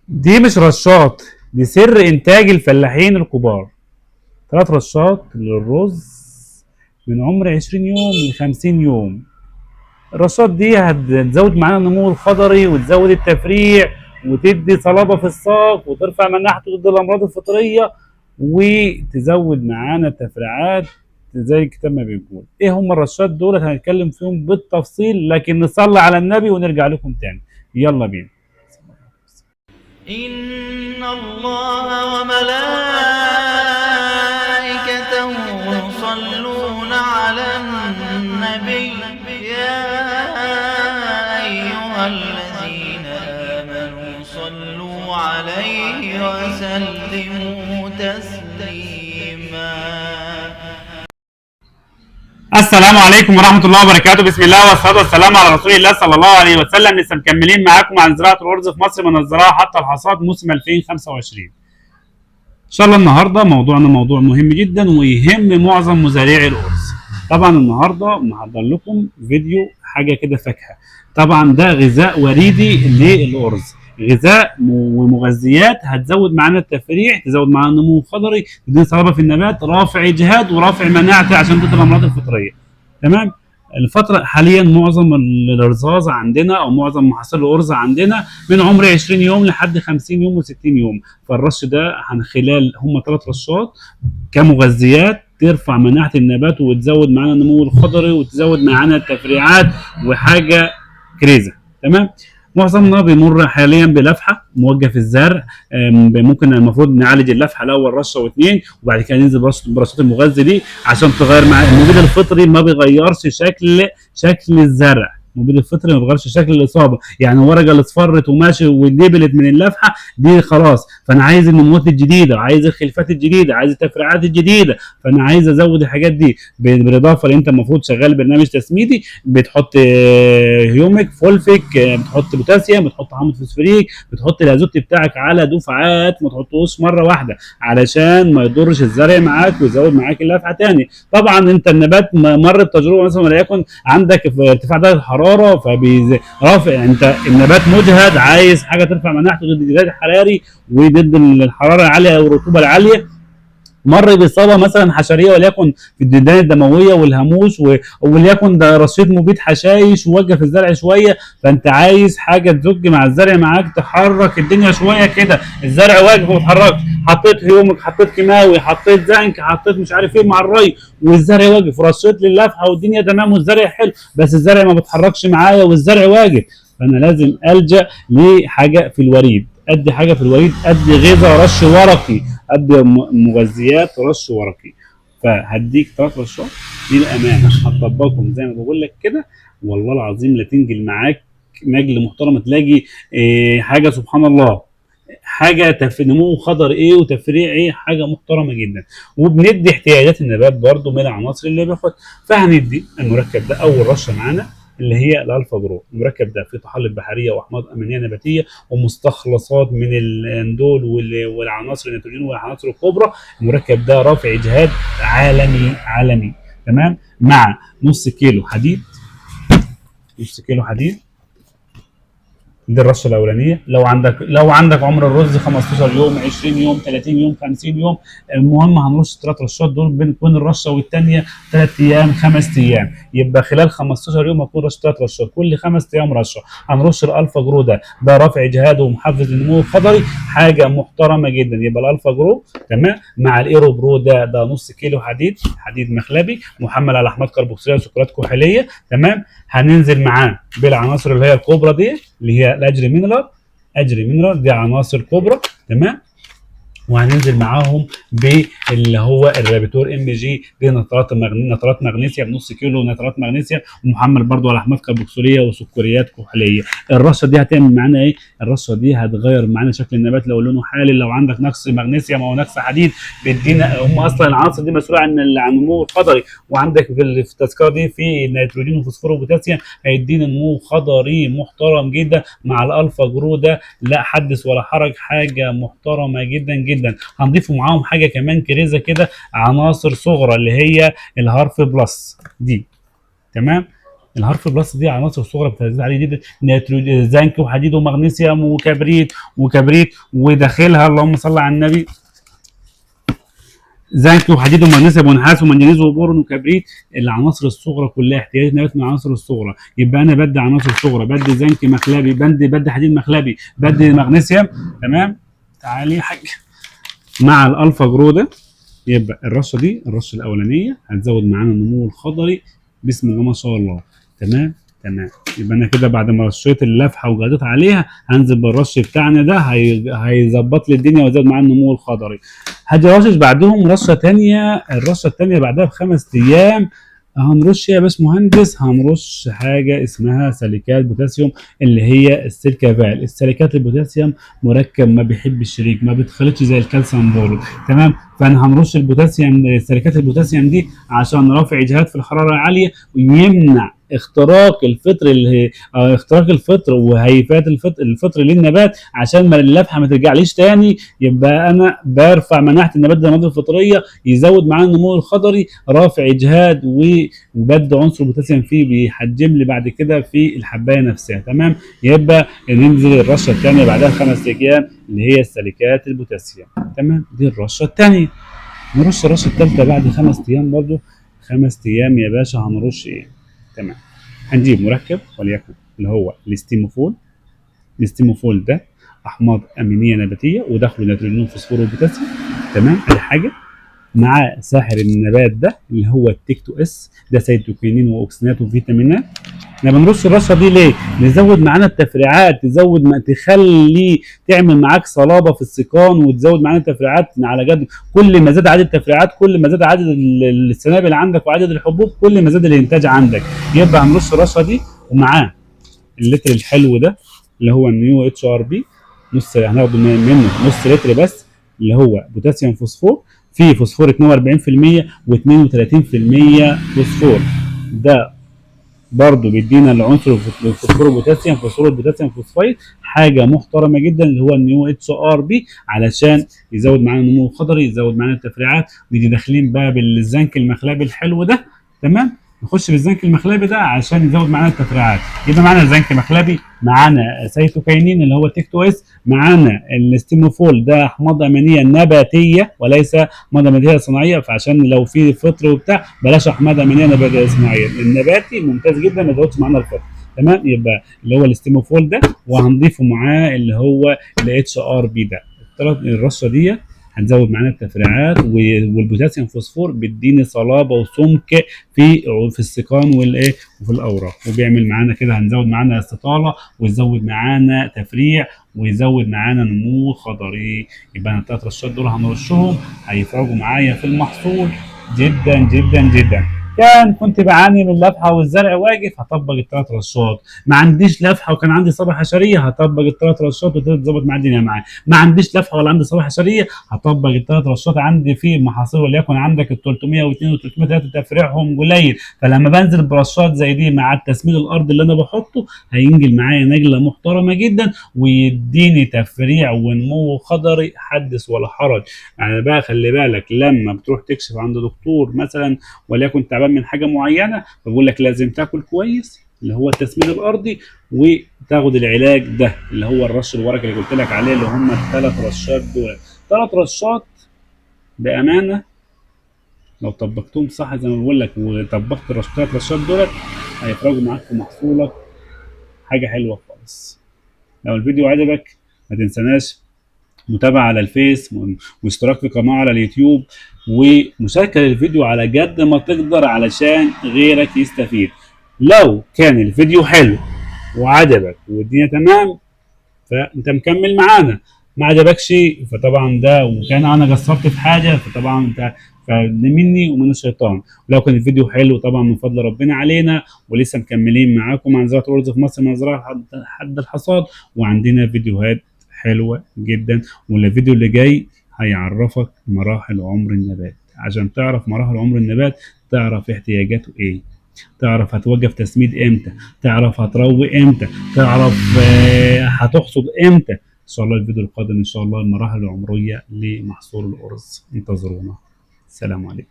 دي مش رشات، دي سر انتاج الفلاحين الكبار. 3 رشات للرز من عمر 20 يوم ل 50 يوم. الرشات دي هتزود معانا النمو الخضري وتزود التفريع وتدي صلابة في الساق وترفع مناعته ضد الأمراض الفطرية وتزود معانا التفريعات زي الكتاب ما بيقول. ايه هم الرشات دول؟ هنتكلم فيهم بالتفصيل، لكن نصلي على النبي ونرجع لكم تاني. يلا بينا. إن الله وملائكته يصلون على النبي يا أيها الذين آمنوا صلوا عليه وسلموا تسليما. السلام عليكم ورحمة الله وبركاته. بسم الله والصلاة والسلام على رسول الله صلى الله عليه وسلم. لسه مكملين معاكم عن زراعة الأرز في مصر من الزراعة حتى الحصاد موسم 2025. إن شاء الله النهاردة موضوعنا موضوع مهم جدا ويهم معظم مزارعي الأرز. طبعا النهاردة محضر لكم فيديو حاجة كده فاكهة. طبعا ده غذاء وريدي للأرز، غذاء ومغذيات هتزود معانا التفريع، تزود معانا النمو الخضري، تدينا صلابة في النبات، رافع اجهاد ورافع مناعته عشان ضد الامراض الفطرية. تمام؟ الفترة حاليا معظم الرزاز عندنا او معظم محاصيل الارز عندنا من عمر 20 يوم لحد 50 يوم و60 يوم، فالرش ده عن خلال هم 3 رشات كمغذيات ترفع مناعة النبات وتزود معانا النمو الخضري وتزود معانا التفريعات وحاجه كريزه. تمام؟ معظمنا بيمر حاليا بلفحه موجه في الزرع، ممكن المفروض نعالج اللفحه الاول رشه واثنين وبعد كده ننزل برشات المغذي دي عشان تغير مع المبيد الفطري. ما بيغيرش شكل الزرع، المبيد الفطري ما بيغيرش شكل الاصابة، يعني الورقة اللي اصفرت وماشي ودبلت من اللفحه دي خلاص. فانا عايز النموات الجديدة، عايز الخلفات الجديدة، عايز التفريعات الجديدة، فانا عايز ازود الحاجات دي. بالاضافة لان انت المفروض شغال برنامج تسميدي، بتحط humic fulvic، بتحط بوتاسيوم، بتحط حامض فوسفوريك، بتحط الازوت بتاعك على دفعات، ما تحطوش مرة واحدة علشان ما يضرش الزرع معاك ويزود معاك اللفحه تاني. طبعا انت النبات مر بتجربه مثلا وليكن عندك في ارتفاع درجه الحرارة، فبيرافع انت النبات مجهد، عايز حاجة ترفع مناعته ضد الجهاد الحراري وضد الحرارة العالية والرطوبة العالية. مر باصابة مثلا حشريه وليكن في الديدان الدموية والهاموش وليكن ده رشيد مبيد حشايش ووقف الزرع شوية، فانت عايز حاجة تزج مع الزرع معاك تحرك الدنيا شوية كده. الزرع واقف وما اتحركش، حطيت humic، حطيت كيماوي، حطيت زنك، حطيت مش عارف ايه مع الري والزرع واقف، رشيت للفحه والدنيا تمام والزرع حلو، بس الزرع ما بيتحركش معايا والزرع واقف. فانا لازم الجا لحاجة في الوريد، ادي حاجة في الوريد، ادي غذاء رش ورقي، ادي مغذيات رش ورقي. فهديك 3 رشات للامانة هتطبقهم زي ما بقول لك كده، والله العظيم لا تنجل معاك نجل محترم، تلاقي حاجة سبحان الله، حاجة نمو خضر ايه وتفريع ايه، حاجة محترمه جدا. وبندي احتياجات النبات برضو من العناصر اللي بياخد. فهندي المركب ده اول رشه معانا اللي هي الالفا جرو. المركب ده فيه طحالب بحرية واحماض امينيه نباتيه ومستخلصات من الاندول والعناصر النيتروجين والعناصر الكبرى. المركب ده رافع اجهاد عالمي عالمي. تمام؟ مع نص كيلو حديد، نص كيلو حديد دي الرشه الاولانية. لو عندك عمر الرز 15 يوم، 20 يوم، 30 يوم، 50 يوم، المهم هنرش 3 رشات دول بين كل رشه والثانية 3 ايام 5 ايام، يبقى خلال 15 يوم هكون رش 3 رشات، كل 5 ايام رشه. هنرش الالفا جرو ده، ده رافع اجهاد ومحفز للنمو الخضري، حاجة محترمه جدا. يبقى الالفا جرو تمام مع الايرو برو ده نص كيلو حديد، حديد مخلبي محمل على احماض كربوكسيليه وسكرات كحوليه. تمام؟ هننزل معاه بالعناصر اللي هي الكبرى دي اللي هي الاجري مينرال، اجري مينرال دي عناصر كبرى. تمام؟ وهننزل معاهم باللي هو الرابيتور ام جي، دي نترات مغنيسيوم، نص كيلو نترات مغنيسيوم ومحمل برضو على احماض كربوكسيليه وسكريات كحوليه. الرشه دي هتعمل معانا ايه؟ الرشه دي هتغير معانا شكل النبات لو لونه حالي، لو عندك نقص مغنيسيوم او نقص حديد بيدينا، هم اصلا العناصر دي مسؤولة عن النمو الخضري، وعندك في التذكرة دي في نيتروجين وفوسفور وبوتاسيوم، هيدينا نمو خضري محترم جدا. مع الالفا جرو ده لا حدث ولا حرج، حاجة محترمه جدا جدا. هنضيفوا معاهم حاجة كمان كريزه كده، عناصر صغرى اللي هي الهارف بلس دي. تمام؟ الهارف بلس دي عناصر صغرى بتزيد عليه جدا، زنك وحديد ومغنيسيوم وكبريت وداخلها اللهم صل على النبي زنك وحديد ومغنيسيوم ونحاس ومنجنيز وبورون وكبريت، العناصر الصغرى كلها احتياجات النبات من العناصر الصغرى. يبقى انا بدي عناصر صغرى، بدي زنك مخلبي، بدي حديد مخلبي، بدي مغنيسيوم. تمام. تعالي يا حاج مع الالفا جرو ده. يبقى الرشه دي الرشه الاولانية هتزود معانا النمو الخضري بسم الله ما شاء الله. تمام تمام. يبقى انا كده بعد ما رشيت اللفحه وجديت عليها هنزل بالرش بتاعنا ده، هيظبط لي الدنيا ويزود معانا النمو الخضري. هاجي رشش بعدهم رشه ثانية، الرشه الثانية بعدها ب5 ايام هنرش يا باشمهندس، هنرش حاجة اسمها ساليكات بوتاسيوم اللي هي السيلكافال. الساليكات البوتاسيوم مركب ما بيحبش الشريك، ما بيتخلطش زي الكالسيوم بورون. تمام. فانا هنرش البوتاسيوم، ساليكات البوتاسيوم دي عشان رافع اجهاد في الحرارة العالية ويمنع اختراق الفطر اللي اختراق الفطر وهيفات الفطر للنبات، عشان ما اللفحه ما ترجعليش تاني. يبقى انا برفع مناعة النبات للمواد الفطرية، يزود معاه النمو الخضري، رافع اجهاد وبد عنصر البوتاسيوم فيه بيحجم لي بعد كده في الحبايه نفسها. تمام. يبقى ننزل الرشه الثانية بعدها ب5 ايام اللي هي الساليكات البوتاسيوم. تمام. دي الرشه الثانية. نرش الرشه الثالثة بعد 5 ايام برضو. 5 ايام يا باشا هنرش ايه؟ تمام. هنجيب مركب وليكن اللي هو الاستيموفول. الاستيموفول ده احماض امينيه نباتيه ودخله نيتروجين وفوسفور وبوتاسيوم. تمام. ادي حاجة. مع ساحر النبات ده اللي هو التيكتو اس، ده سيتوكينين واوكسينات وفيتامينات. احنا بنرش الرشه دي ليه؟ نزود معانا التفريعات، تزود ما تخلي تعمل معاك صلابة في السيقان، وتزود معانا التفريعات على جد. كل ما زاد عدد التفريعات، كل ما زاد عدد السنابل عندك وعدد الحبوب، كل ما زاد الانتاج عندك. يبقى هنرش الرشه دي ومعاه اللتر الحلو ده اللي هو النيو HRP، نص هناخده منه نص لتر بس، اللي هو بوتاسيوم فوسفور، فيه فوسفور 42% و32% فوسفور. ده برضو بيدينا العنصر الفوسفور البوتاسيوم، فوسفور البوتاسيوم phosphate، حاجة محترمه جدا اللي هو النيو HRP، علشان يزود معانا النمو الخضري، يزود معانا التفريعات. ويجي داخلين بقى بالزنك المخلبي الحلو ده. تمام. نخش بالزنك المخلبي ده عشان يزود معانا التفريعات. يبقى معانا زنك مخلبي، معانا سيتوكاينين اللي هو تيكتو اس، معانا الاستيموفول ده احماض امينيه نباتيه وليس احماض امينيه صناعية، فعشان لو في فطر وبتاع بلاش احماض امينيه نباتيه صناعية، النباتي ممتاز جدا ما يزودش معانا الفطر. تمام. يبقى اللي هو الاستيموفول ده وهنضيفه معاه اللي هو ال HRP ده. الرشه دي هنزود معانا التفريعات، والبوتاسيوم فوسفور بيديني صلابة وسمك في السيقان والايه وفي الاوراق، وبيعمل معانا كده هنزود معانا استطاله، ويزود معانا تفريع، ويزود معانا نمو خضري. يبقى انا الثلاث رشات دول هنرشهم هيفرجوا معايا في المحصول جدا جدا جدا. كنت بعاني من اللفحه والزرع واقف، هطبق الثلاث رشات. ما عنديش لفحه وكان عندي صبغة حشريه، هطبق الثلاث رشات وتتظبط معايا الدنيا معايا. ما عنديش لفحه ولا عندي صبغة حشريه، هطبق الثلاث رشات. عندي في محاصيل وليكن عندك ال 302 و 303 تفريعهم قليل، فلما بنزل برشات زي دي مع التسميد الارض اللي انا بحطه هينجل معايا نجله محترمه جدا، ويديني تفريع ونمو خضري حدث ولا حرج. يعني بقى خلي بالك لما بتروح تكشف عند دكتور مثلا وليكن تعبان من حاجة معينة، فبقول لك لازم تاكل كويس اللي هو التسميد الارضي، وتاخد العلاج ده اللي هو الرش الورقي اللي قلت لك عليه، اللي هم الثلاث رشات دول. 3 رشات بامانه لو طبقتهم صح زي ما بقول لك، وطبقت الثلاث رشات دول، هيفرجوا معاك في محصولك حاجة حلوة خالص. لو الفيديو عجبك ما تنساناش متابعه على الفيس، واشتراك في قناة على اليوتيوب، ومشاركة للفيديو على قد ما تقدر علشان غيرك يستفيد. لو كان الفيديو حلو وعجبك والدنيا تمام فانت مكمل معانا، ما عجبكش فطبعا ده وكان انا قصرت في حاجة فطبعا انت مني ومن الشيطان. لو كان الفيديو حلو طبعا من فضل ربنا علينا، ولسه مكملين معاكم عن زراعة الارز في مصر من زراعة حد الحصاد، وعندنا فيديوهات حلوة جدا، والفيديو اللي جاي هيعرفك مراحل عمر النبات. عشان تعرف مراحل عمر النبات تعرف احتياجاته ايه، تعرف هتوقف تسميد امتى، تعرف هتروي امتى، تعرف هتحصد امتى. ان شاء الله الفيديو القادم ان شاء الله المراحل العمرية لمحصول الارز. انتظرونا. السلام عليكم.